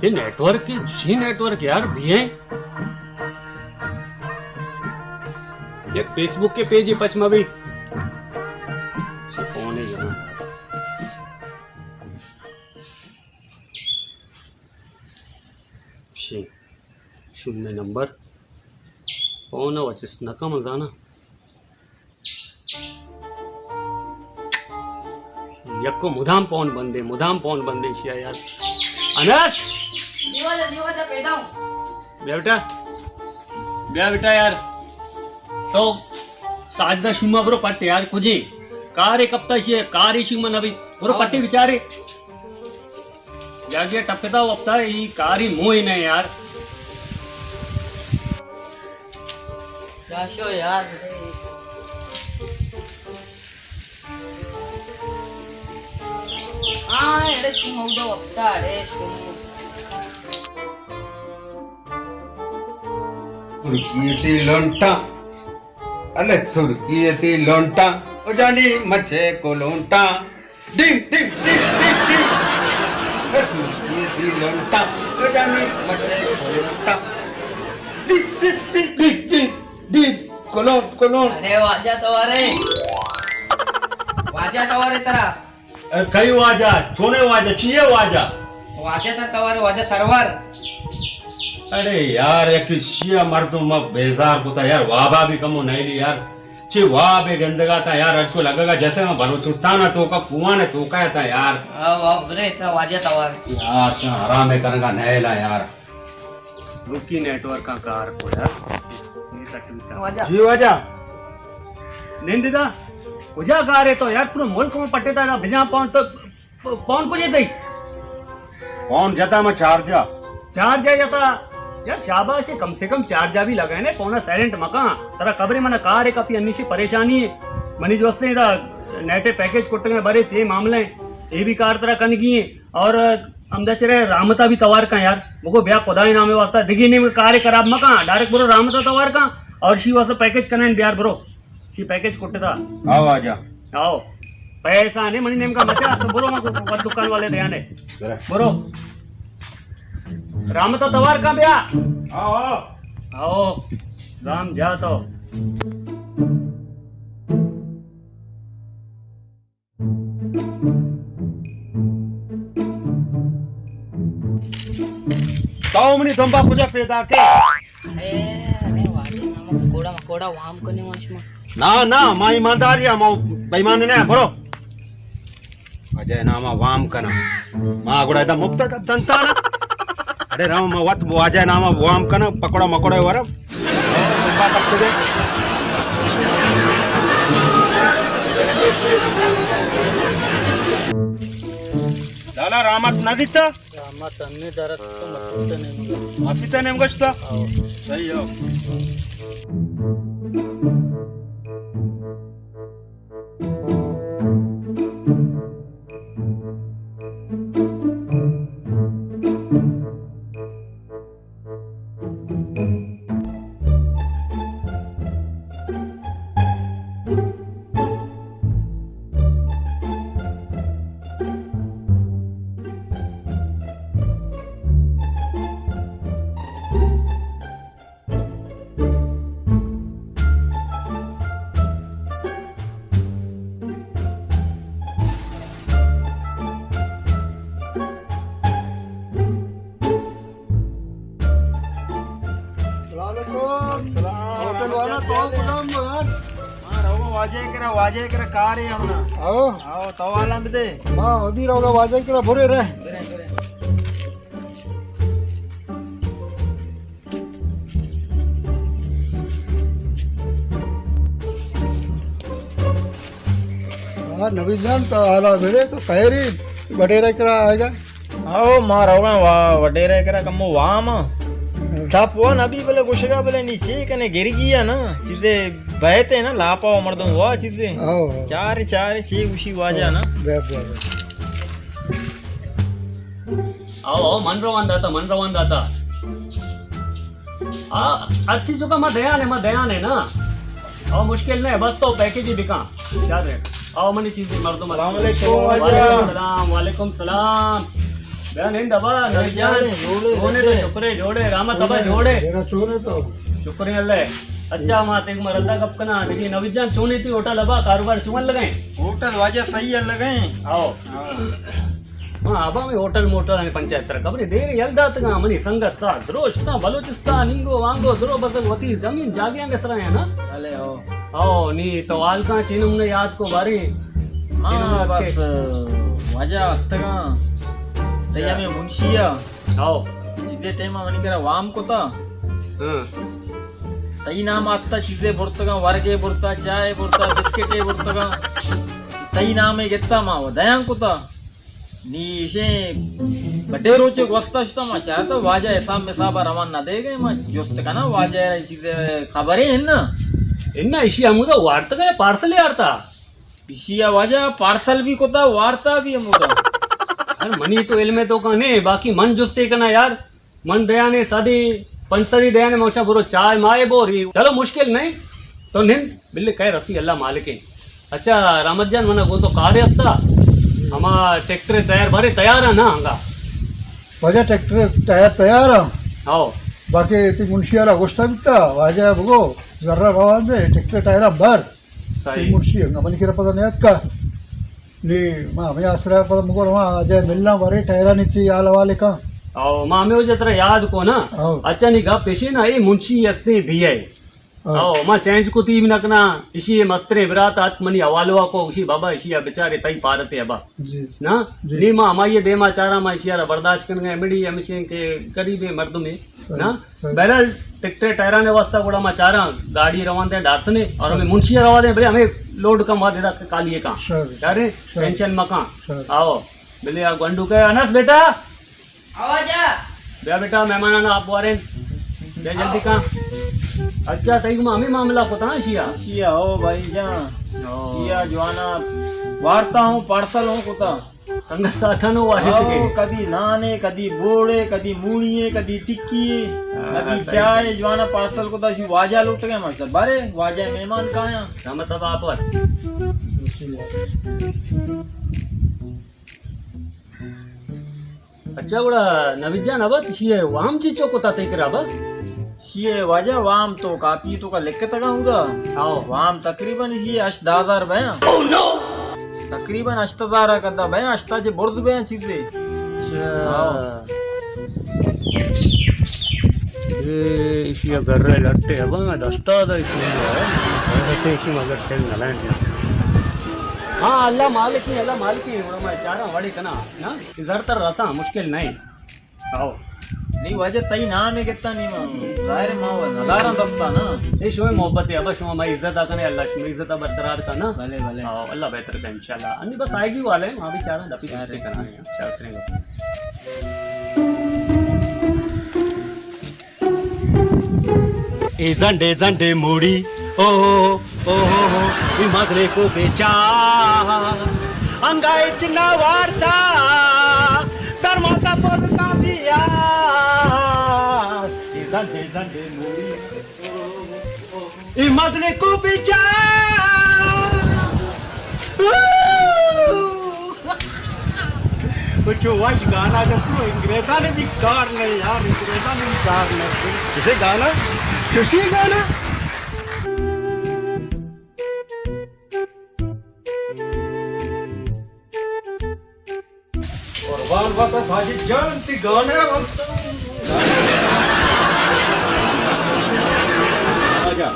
یہ net work, چی net work یار، بھی ہیں؟ یہ فیس بک کے پیج ہی پچ ما بھی۔ کون ہے یہاں؟ شی، شوم نمبر۔ پون وچس نکم زانا۔ یکو مدام پون بندے، مدام پون بندے شیا یار۔ انس! جی واجہ، جی واجہ، پیدا ہوں۔ بیا بیٹا۔ بیا بیٹا یار۔ تو ساجدہ شوما برو پٹ یار، کجے؟ کارے کپتا شیا، کارے شوما نبی۔ برو ہاں۔ پٹے بیچارے۔ جاگے ٹپتا وپتا، ای کاری موہ نہ یار۔ جاشو یار۔ ہاں، اڑے شوم اودا وپتا، اڑے شوم۔ سرکی تی لونٹا، الے سرکی تی لونٹا، او جانی مچے کو لونٹا۔ ڈنگ، ڈنگ، ڈنگ، ڈنگ، ڈنگ۔ اے سرکی تی لونٹا، او جانی مچے کو لونٹا۔ ڈنگ، ڈنگ، ڈنگ، ڈنگ، ڈنگ، ڈنگ۔ کلون، کلون۔ اڑے واجہ توارے۔ واجہ توارے ترا۔ اے کئی واجہ؟ چونے واجہ؟ چیئے واجہ؟ واجہ تر توارے، واجہ سرور۔ اڑے یار، یک شیعہ مردم ما بیزار کتا یار، وابا بھی کمو نہیں لی یار۔ چی واب گندگا تا یار، اچو لگگا جیسے ما بلوچستان توکا، کوان توکا تا یار۔ آو، آو، برے، ترا واجہ توار۔ یار، چا حرام کنگا نہیں لا یار۔ رکی نیٹ ورک کا کار کو یار۔ یہ تکلیف تھا۔ واجہ۔ جی واجہ۔ نند دا۔ کجا کار ہے تو یار، پورا ملک میں پٹے تا بجا پہنچ تو پون کجے تئی؟ پون جتا ما چارجا۔ چارجا جتا؟ یار شاباش ہے، کم سے کم چارجا بھی لگائے نا، پونا سائلنٹ مکان۔ ترا خبر ہے منا کار ہے کافی انیشی پریشانی ہے۔ منی جو استے دا نیٹ پیکج کٹنے بارے چے معاملہ ہیں، یہ بھی کار ترا کنگی ہے۔ اور ہمدا چرے رحمتا بھی توار کن یار، بگو بیا خدای نام واسطہ دگی نیم کار خراب مکان، ڈائریکٹ برو رحمتا توار کن اور شی واسطہ پیکج کنائن بیار برو۔ چی پیکج کٹتا؟ آو واجہ۔ آو۔ پیسہ نے منی نیمگا مچا، تو برو ما کو دکان والے دے آنے۔ برو۔ برو۔ رحمتا توار کا بیا۔ آو، آو۔ آو۔ رام جا تو۔ تو منی دمبا کجا پیدا کے؟ اے، ارے واجہ، ما کوڑا مکوڑا وام کنے ما شما۔ نا، نا، ما ایمانداری ہم، ما بے ایمان نہ، برو۔ واجہ ناما وام کنا۔ ما گڑا ادا مفت دنتانا۔ اڑے رام، ما وت واجہ ناما وام کنا، پکوڑا مکوڑا ورم۔ لالا رحمت نہ دیتا؟ رحمت انّی درت تو مسیت نیمگا۔ مسیت نیمگا شتا؟ آؤ۔ صحیح ہو۔ السلام علیکم۔ السلام۔ ہوٹل والا تو غلام یار۔ ہاں، رہو واجہ کرا، واجہ کرا کار ہے ہمنا۔ آؤ۔ آؤ، تو والا بدے۔ ہاں، ابھی رہو واجہ کرا، برے رہ۔ برے، برے۔ ہاں، نبی جان، تو حالا میرے تو خیری وڈیرے کرا آئے گا۔ آؤ، ما روگا وا-، وڈیرے کرا کمو وام۔ ٹپ وا نبی بلے گشگا بلے نی چی کنے گرگی ہے نا، چیزے بہتے نا لاپا و مردم وا چیزے۔ آؤ، آؤ۔ چار، چار، چی گشی واجہ نا۔ بے، بے، بے۔ آؤ، آؤ، من روان داتا، من روان داتا۔ آ، ہر چیز کا ما دیان ہے، ما دیان ہے نا۔ آؤ، مشکل نہیں، بس تو پیکج ہی بکا۔ یاد رہے۔ آؤ، منی چیز دی مردم۔ السلام علیکم، واجہ۔ وعلیکم السلام، وعلیکم السلام۔ بیا نند ابا، نوید جان۔ جوڑے، جوڑے تو، شکرے، جوڑے، رحمت ابا، جوڑے۔ میرا چون ہے تو؟ شکرے اللہ۔ اچھا، ما تیگ مردا گپ کنا، دیکھی نوید جان، چونی تئی ہوٹل ابا، کاروبار چون لگائیں؟ ہوٹل واجہ صحیح ہے لگائیں۔ آؤ۔ ہاں۔ ہاں، ابا میں ہوٹل موٹل ہیں پنچایت تر خبریں دیر یل داتگاں، منی سنگت ساتھ دروشتاں بلوچستان، انگو وانگو درو بزگ وتی زمین جاگیاں گسرائیں نا۔ بلے ہو۔ او، نی تو حال کاں چی نمونہ یاد کو باریں؟ چی ہاں، نمونہ بس، کے؟ واجہ اتگاں۔ تئی اچھا۔ ہمیں منشی ءَ۔ او۔ چیزے ٹائم منی کرا وام کتا۔ ہاں۔ تئی نام آتا چیزے برتگاں، ورگے برتا، چائے برتا، بسکٹے برتگاں۔ تئی نامے گتا ما و دیان کتا۔ نی ایشیں بڈے روچے گوستا شتا ما چاہتا واجہ حساب مسابا روان نہ دے گئے، ما جست کنا واجہ را چیزے خبریں اناں؟ اناں، ایشی ہمودا وارتگا یا پارسلے آرتا؟ ایشی ءَ واجہ پارسل بھی کتا، وارتا بھی ہمودا۔ ار منی تو علم تو کا نہیں، باقی من جستے کنا یار، من دیانے سدی، پنچ سدی دیانے، من گوشاں برو چائے مائے بوری۔ چلو مشکل نہیں، تو نند بلے کئے رسی اللہ مالکیں۔ اچھا رحمت جان، منا گوں تو کارے استا، ہما ٹریکٹر ٹائر بارے تیار ہے نا ہنگا؟ واجہ ٹریکٹر ٹائر تیار ہے۔ ہاؤ۔ باقی تی منشی والا گوشتا بیتا، واجہ بگو ذرہ روان دے، ٹریکٹر ٹائر بر۔ صحیح۔ تی منشی ہنگا منی کرا پتہ نہیں اتکا۔ نی ما ہمیں آسرا پتہ مگو روان، واجہ ملنا بارے ٹائرانی چی حال حوالے کا۔ او ما ہمیں وجہ ترا یاد کو نا۔ ہاؤ۔ اچھا نی گپ پیشے نا، اے منشی استیں بھی ہے۔ ہاں۔ او، ما چینج کتی بھی نہ کنا، اشی مستریں برات آت منی حوالوا کو، اشی بابا، اشی بچارے تئی پارتے ابا۔ جی۔ نا؟ جی۔ نی ما ہمائی دیما چارا، ما اشی را برداشت کنگا، مڑی ہمشیں کہ غریبیں مردمے۔ صحیح، نا؟ صحیح۔ بہرحال، ٹریکٹر ٹائرانے واسطہ گڑا ما چارا، گاڑی روان دے ڈارسنے، اور ہمیں منشی روا دے، بلے ہمیں لوڈ کم وعدے دا کالی کان۔ صحیح۔ یارے، صحیح۔ ٹینشن مکان۔ صحیح۔ آؤ، بلے آ گونڈو کے انس بیٹا۔ آواجا۔ بیا بیٹا، مہماناں آپ وارین۔ بیا جلدی کن۔ اچھا، تئی گما ہمیں معاملہ کتا ہاں شیا؟ شیا، او بھائی جان۔ او۔ شیا جوانا وارتا ہوں، پارسل ہوں کتا۔ سنگت ساتھانو وارت او، کے۔ کدی نانے، کدی بوڑے، کدی موڑیے، کدی ٹکیے، ہاں، کدی صحیح، چائے، صحیح۔ جوانا پارسل کتا، شی واجہ لوٹ گئے مطلب۔ بارے، واجہ مہمان کایاں۔ رحمت ابا آپ وار۔ اچھا، گڑا نوید جان، ابا، ایشی ءَ وام چیچو کتا تئی کرا، ابا؟ ایشی ءَ واجہ وام تو کاپی تو کا لکھتگا اودا۔ ہاؤ۔ وام تقریباً ایشی ءَ ہشت دہ ہزار بیاں۔ Oh no! تقریباً ہشت ہزار ءَ کدا بیاں، ہشت ءَ چہ برز بیاں چیزے۔ اچھا۔ ہاؤ۔ اے، ایشی ءَ گرے لٹے ابا، دستا دا ایشی ءَ۔ ایشی مگر سن نہ لائیں۔ ہاں، اللہ مالک ہے، اللہ مالک ہے، گڑا میں چاراں وڑے کنا، نا؟ زر تر رساں، مشکل نہیں۔ آؤ۔ نی واجہ تئی نام ہے گتا نی ما۔ ظاہر ہے ما وہ نداراں دستا نا۔ اے شما محبت ہے، ابا شما ما عزت آ کنے، اللہ شما عزت آ برقرار کنا۔ بلے، بلے۔ آؤ، اللہ بہتر کا انشاءاللہ۔ انی بس آئے گی والے، وہاں بھی چاراں دپی چارے۔ دستے کنا ہے، چار کریں گے۔ اے زنڈے زنڈے موڑی، او، او، او، او، اے مزنے کو بیچار۔ انگا ہچ نہ وارتا، ترماسا پد کا دیا۔ اے زنڈے زنڈے موڑی، او، او، او۔ اے مزنے کو بیچار۔ وہ چو وش گانا، اگر تو انگریزاں نے بھی کار نہیں یار، انگریزاں نے بھی کار نہیں۔ اسے گانا خوشی گانا۔ قربان باتا ساجد جان، تی گانے واسطہ۔ آجا۔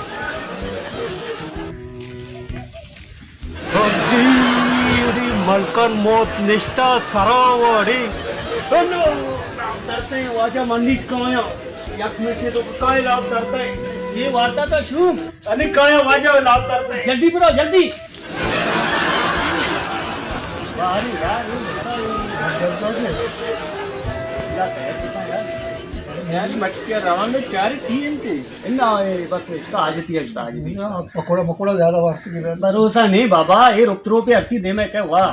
بندی ملکن موت نشتا سرا وڑی۔ انو، درتے واجہ منی کایا۔ یک منٹے تو کائے لاپ درتے۔ یہ وارتا تو شو۔ انی کایا واجہ لاپ درتے۔ جلدی برو، جلدی۔ یاری مٹکیا روان میں پیاری تھی انتے۔ نہ، اے بس اس کا حاجتی ہے، اس کا حاجتی۔ نہ، پکوڑا مکوڑا زیادہ وقت کی رہنا۔ بھروسہ نہیں بابا، یہ رک رو پہ ہر چیز دے میں کیا ہوا؟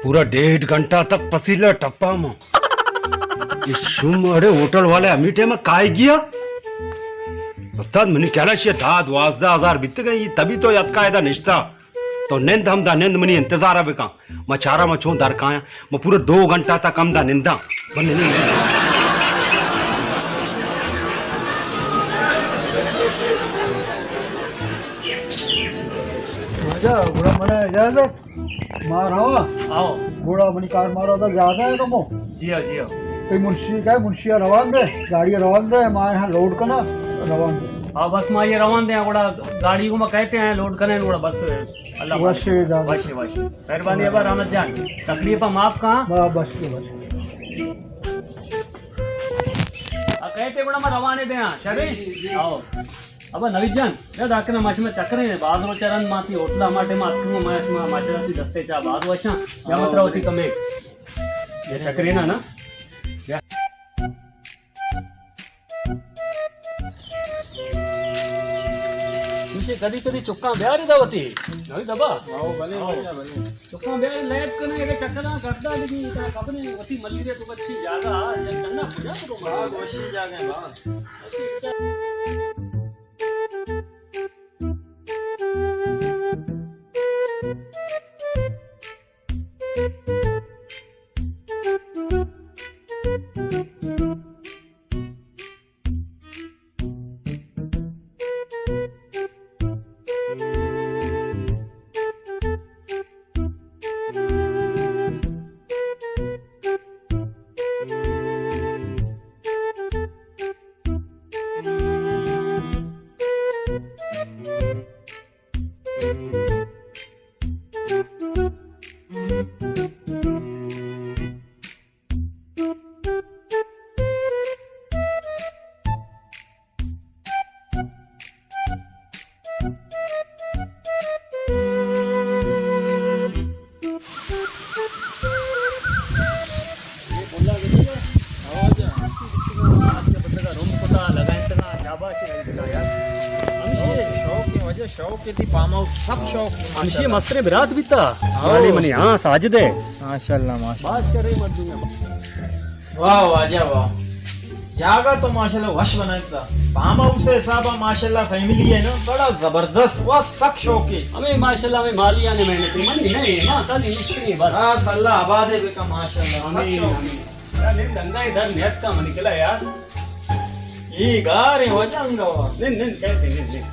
پورا ڈیڑھ گھنٹہ تک پسیلہ ٹپا ما۔ یہ شوم اڑے ہوٹل والے ہمیں ٹائم کائے گیا؟ استاد منی خیال ہے دہ دوازدہ ہزار بیت گئی، تبھی تو یتکا ادا نشتا۔ تو نند ہمدا نند، منی انتظار ءَ بکن۔ ما چاراں ما چون در کایاں۔ ما پورا دو گھنٹہ تک ہمدا ننداں۔ من نند۔ واجہ، گڑا من اجازت، ما رواں۔ آؤ۔ گڑا منی کار مارا دا زیادہ ہے کمو۔ جی ہاں، جی ہاں۔ تئی منشی کا ہے، منشی روان دے، گاڑی روان دے، ما یہاں لوڈ کنا، روان دے۔ ہاں، بس ما یہ روان دے، گڑا گاڑی کو ما کہتے ہیں لوڈ کریں، گڑا بس۔ اللہ وشے جان۔ وشے، وشے۔ مہربانی ابا رحمت جان۔ تکلیف معاف کہاں؟ ہاں، بس، بس۔ آ کہتے گڑا ما روانے دے ہاں، شرے؟ آؤ۔ ابا نوید جان، یا داکنا ما شما چکرے، باز روچ رند ما تی ہوٹل ہما ٹائم اتکوں، ما شما ماشاءاللہ سی دستے چا باز وشاں۔ یا مت روتی کمے۔ یہ چکرے نا نا۔ یا۔ مشے کدی کدی چکاں بیاری دا وتی۔ نوی دبا۔ آؤ، بلے، آؤ۔ بلے، بلے۔ چکاں بیاری لیب کنے، اگے چکراں گردا لگی، تا کبنے وتی ملیرے تو اچھی جاگہ، یا کنا کجا کرو ملیرے؟ باز وشی جاگہ ہے، باز۔ ہمشی مستریں برات بیتا۔ ہاں۔ منی، ہاں، ساجد ہے۔ ماشاءاللہ، ماشاءاللہ۔ واہ واجہ واہ، جاگہ تو ماشاءاللہ وش بنائتا۔ فارم ہاؤس حساب ماشاءاللہ فیملی ہے نا، بڑا زبردست، واہ سک شوق ہے۔ ہمیں ماشاءاللہ ہمیں مالی آنے محنت ہے، منی نہیں، ماں کالی مشکل ہے بس۔ بس اللہ آباد ہے بیٹا ماشاءاللہ، سک شوق ہے۔ یار، نند انگا ادھر نیت کا منی کلا یار۔ یہ گار ہے واجہ انگا وا۔ نند، نند، کہتے نند، نند۔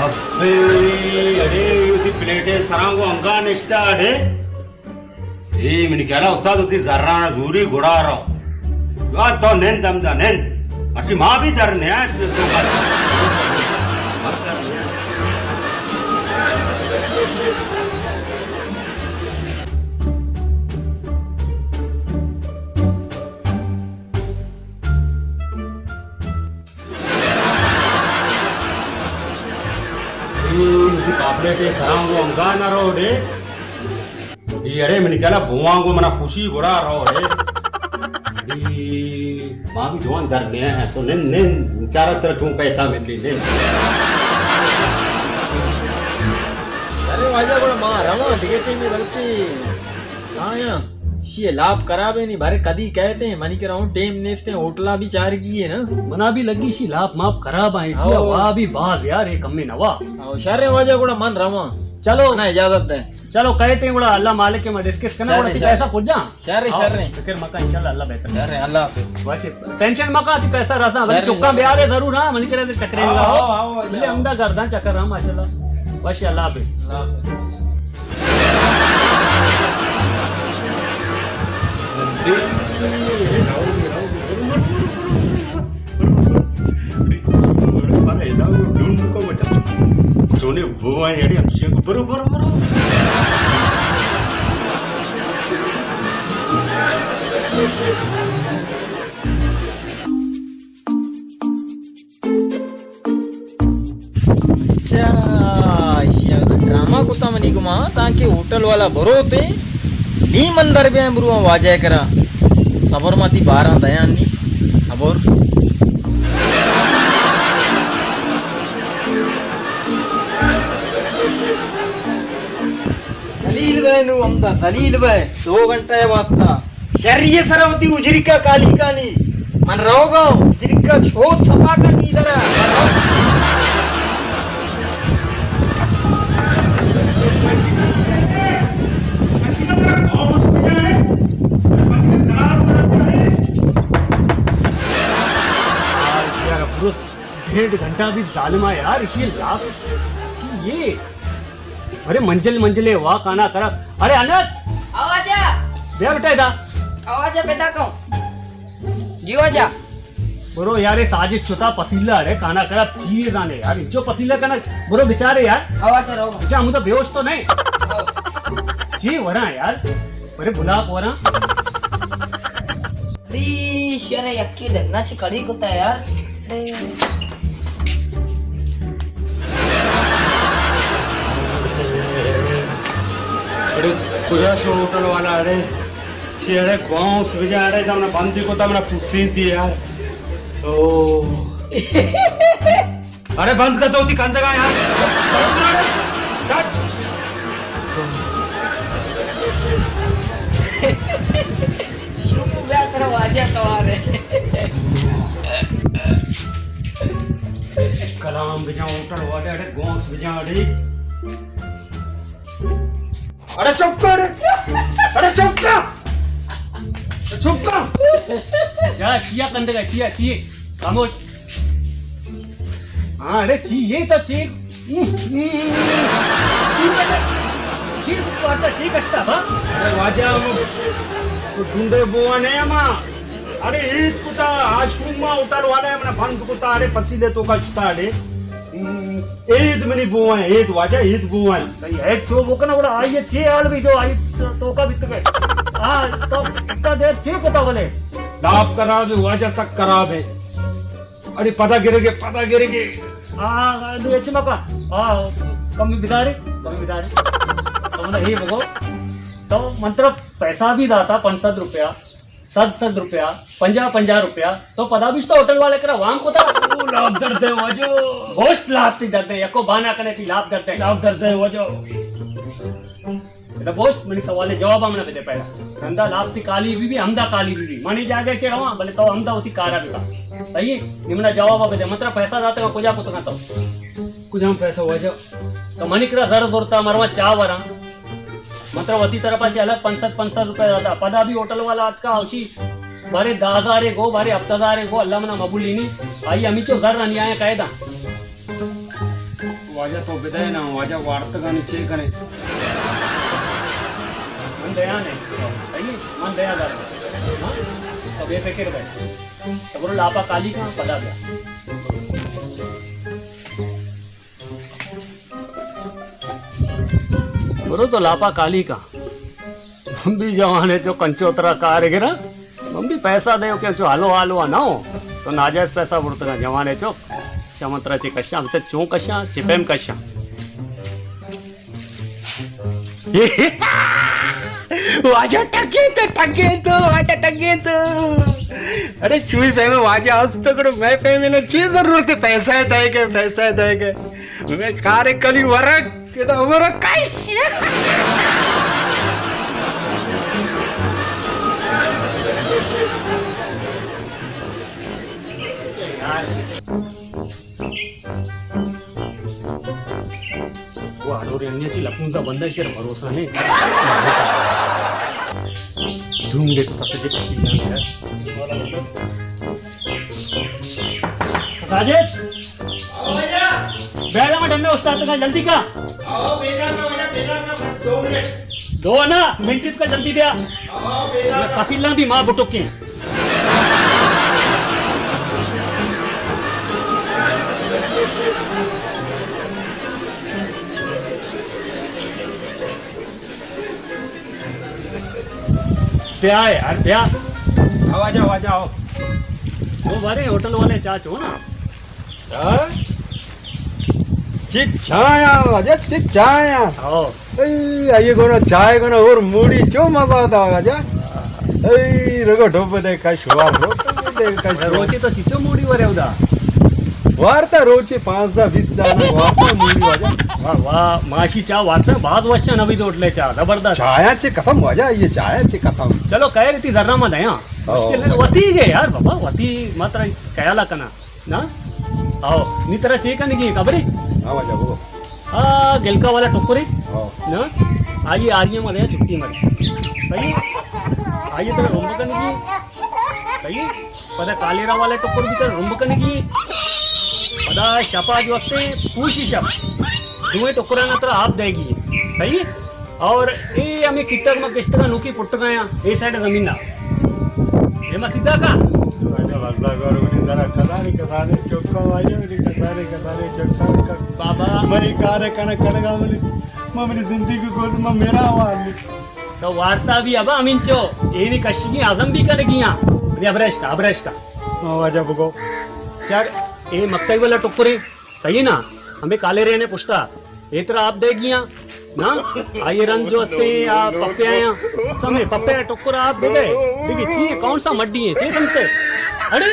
ابے، اڑے، وتی پلیٹیں سراں گوں انگا نشتہ اڑے۔ اے منی خیالا استاد وتی زرانا زوری گڑا رو۔ یار تو نند ہمدا نند۔ مرچی ما بھی در نیاں۔ اے وتی پاپلیٹ ء سراں گوں انگا نہ رو ڈے۔ اے اڑے منی خیالا بوان گوں منا خوشی گڑا رو ڈے۔ اے ما بھی جوان در نیا ہے تو نند نند چارا تر چون پیسہ ملی نند۔ ارے واجہ گڑا ما رواں دگہ ٹیمی بلکہ آیاں، شی لاپ خراب ہے نی، بارے کدی کہتے ہیں، منی کرا ہوں ٹیم نیستے ہیں، ہوٹلاں بھی چار گی ہے نا۔ منا بھی لگی شی لاپ ماپ خراب آئیں، چیا ہاؤ۔ وا بھی باز یار، ایک کمی نوا۔ ہاؤ، شر ہے واجہ گڑا من رواں۔ چلو۔ نا اجازت دے۔ چلو کہتے ہیں گڑا اللہ مالک ہے، میں ڈسکس کرنا، شر گڑا ہے، تی شر۔ پیسہ پجا۔ شر ہے، ہاؤ، شر ہے۔ فکر مکا، انشاءاللہ اللہ بہتر۔ شر ہے، اللہ حافظ۔ ویسے ٹینشن مکا، تی پیسہ رسا، شر بلے ہے، چکا شر ہے۔ بیارے ضرور، ہاں، منی کرے چکرے ہاؤ، لگا۔ ہاؤ، ہاؤ، بلے ہاؤ۔ ہمدا گرداں چکر، ہاں، ماشاءاللہ۔ ویسے اللہ حافظ۔ اللہ حافظ۔ سونے بوائیں اڑے ہمشی کو برو، برو، برو۔ اچھا، ایشی ء ڈرامہ کتا منی گما، تانکہ ہوٹل والا بروتے، نی من در بیاں برواں واجہ کرا۔ صبر ما تی باراں دیان نی، صبر۔ دلیل بے نو ہمدا، دلیل بے، دو گھنٹہ ہے واسطہ۔ شری ء سرا وتی اجری کا کالی کانی۔ من روگا، ترکا شوت سپا کن ادھر۔ یار، برو ڈیڑھ گھنٹہ بھی ظالم ہے یار، اسی لاپ چی یہ؟ ارے منجل منجلے وا کانا کرا۔ ارے انس! آواجا! بیا بیٹا ادا۔ آواجا پیدا کو۔ جی واجا۔ برو یار، اے ساجد چوتا پسیلہ اڑے کانا کرا چیر دانے یار، انچو پسیلہ کنا۔ برو بچارے یار۔ آواجا رو۔ اچھا، ہمودا بیہوش تو نہیں؟ چی ورا یار؟ ارے بلا کو ورا۔ ارے شر، یکی ڈنا چی کڑی کتا یار۔ اڑے کجا شو ہوٹل والا اڑے؟ چی اڑے گواؤں سبجا اڑے، تمنا بندی کو تمنا پوسین دی یار۔ او۔ اڑے بند کر دو تی کندگا یار۔ بند کر اڑے۔ کٹ۔ شروع بیا ترا واجہ توارے۔ کلام بجا ہوٹل والے، اڑے گونس بجا اڑے۔ اڑے چپ کر۔ اڑے چپ کر۔ چپ کر۔ کیا، چیا کندگا، چیا، چی؟ خاموش۔ ہاں، اڑے چی، یہ تو چی؟ چی، چی کشتا با؟ اڑے واجہ، ہم تو ڈھونڈے بوا نہیں ہما۔ اڑے عید کتا، آ شوما ہوٹل والے ہمنا بند کتا، اڑے پسیلے تو کا چتا اڑے۔ ہم، عید منی بوئیں، عید واجہ، عید بوئیں۔ صحیح ہے، چو بکنا بڑا، آئیے چی حال بھی جو آئی تو کا بیت گئے۔ ہاں، تو اتنا دیر چی کتا بولے؟ لاپ خراب ہے واجہ، سک خراب ہے۔ اڑے پدا گرے گے، پدا گرے گے۔ ہاں، دو ایچ مکا۔ ہاں، کمی بداری، کمی بداری۔ تو منا ہی بگو۔ تو من طرف پیسہ بھی داتا، پنچ سد روپیہ۔ سد سد روپیہ، پنجاہ پنجاہ روپیہ، تو پدا بیشتہ ہوٹل والے کرا وام کتا۔ او، لاپ درد ہے واجہ۔ گوشت لاپ تی درد ہے، یکو بانا کنے تی لاپ درد ہے۔ لاپ درد ہے واجہ۔ ادا گوشت منی سوالے جواب ہم نہ بدے پہلا۔ ہمدا لاپ تی کالی بی بی، ہمدا کالی بی بی۔ منی جاگہ کے رواں، بلے تو ہمدا ہوتی کارا بکا۔ صحیح ہے؟ نمنا جواب بدے، مطلب پیسہ داتے ہو کجا کتنا تو؟ کجام پیسہ واجہ؟ تو منی کرا زر زورتا مروا چا وراں۔ مطلب وتی طرفا چہ الگ پنچ سد، پنچ سد روپے داتا۔ پدا بھی ہوٹل والا آتکا، اوشی بارے دہ ہزارے گو، بارے ہفت ہزارے گو، اللہ منا مبولی نی۔ آئی ہمیچو زر رنی آیا قیدا۔ واجہ تو بدے نا، واجہ وارتگانی چے کنے؟ من دیانے، صحیح؟ من دیاں زر۔ ہاں؟ تو بے فکر بے۔ تو برو لاپا کالی کن، پدا بیا۔ برو تو لاپا کالی کن۔ من بھی جوانے چو کنچو ترا کار گرا۔ من بھی پیسہ دے کہ چو ہلو ہلو نہ ہو۔ تو ناجائز پیسہ برتگا جوانے چو۔ چمن ترا چی کشاں، ہم چون کشاں، چی پیم کشاں۔ واجہ ٹگے تو، ٹگے تو، واجہ ٹگے تو۔ اڑے چوئی فہمے واجہ است کرو، میں فہمے نا چی ضرورت ہے، پیسہ ہے دے گے، پیسہ ہے دے گے۔ میں کار کلی ورگ، کہ تو ورگ کش۔ وہ ہلوری انیا چی لپونزا بندہ شیر بھروسہ نے۔ ڈھونڈے تو سجے پسی نہ ہے۔ ساجد! بیگا میں ڈنے استاد کا جلدی کا۔ آؤ، بیگا کا وجہ، بیگا کا دو منٹ۔ دو نا، منٹ کا جلدی دیا۔ آؤ، بیگا کا۔ پسیلاں بھی ماں بٹوکیں۔ بیا یار، بیا۔ آؤ، آ جاؤ، آ جاؤ۔ وہ بارے ہوٹل والے چاہ چو نا۔ ہاں؟ چی چایا واجہ، چی چایا؟ ہاں۔ اے، آئیے گونا چائے گونا اور موڑی چو مزہ آتا واجہ۔ اے، رگو ڈوب دے کش وار، ڈوب دے کش وار۔ روچی تو چچو موڑی ورے ادا۔ وارتا روچی پانچ سو بیس دانا وارتا موڑی واجہ۔ واہ، واہ، ماشی چاہ وارتا، باز وشا نبی دوٹ لے چاہ، زبردست۔ چایا چے ختم واجہ، یہ چایا چے ختم۔ چلو، کہہ رہی تھی ذرہ ما دیاں۔ مشکل نہ، وتی گے یار بابا، وتی ما ترا خیال کنا نا۔ آؤ، نی ترا چے کنگی خبرے؟ ہاں واجہ بگو۔ آ گلکا والا ٹکرے نا، آئی آریم دے چھٹی مر۔ صحیح؟ آئی ترا رمب کنگی۔ صحیح؟ پدا کالیرا والا ٹکر بھی ترا رمب کنگی۔ پدا شپا جو ہستے پوشی شپ، دوئیں ٹکرانا ترا آپ دے گی۔ صحیح؟ اور اے ہمیں کتگ ما کشتگا نوکی پٹگا یا اے سائیڈ زمین نا۔ اے ما سیدھا کا؟ واجہ بزدا گور منی درا کسانی کسانی چکا واجہ منی کسانی کسانی چکا۔ بابا۔ منی کار کنا کنگا منی، ما منی زندگی کو ما میرا وار نہیں۔ تو وارتا بھی ابا ہمینچو، اے نی کشگی ہضم بھی کنگی ہاں۔ ابرشکا، ابرشکا۔ ہاں واجہ بگو۔ چر، اے مکئی والا ٹکرے، صحیح نا؟ ہمیں کالے رہنے پشتا۔ اے ترا آپ دے گیاں نا؟ آئی رنگ جو ہستے ہیں، آ پپے آیا۔ سمے پپے ٹکر آپ دے دے۔ دیکھیں، چی ہے؟ کون سا مڈی ہے؟ چی سمجھتے؟ اڑے؟